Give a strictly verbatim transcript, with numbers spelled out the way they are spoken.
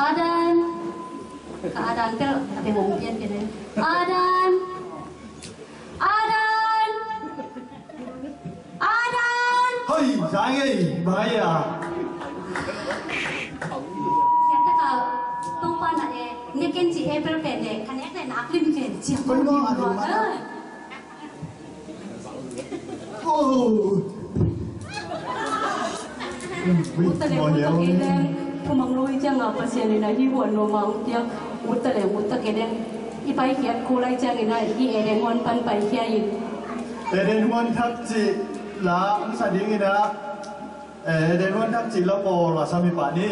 Adan. Ka Adan tel a te hong pian ke ne. Adan. Adan. Adan. Hoi, sang ei, bang ei a. Sian taka Topa na e, ne ken ci April pen ne, kan ek le nak lim ken ci a. Koi mo a lim ma. Uta le uta kei leng, thumang lui ciang a Pasian in a hi huan nuam a ong piang. Uta le uta kei leng, i paikhiat kul lai ciangin a, i Eden huan pan paikhia in. Eden huan thak cih la, ang sa dingin a, Eden huan thak cih la pawl a sa mi pah ni.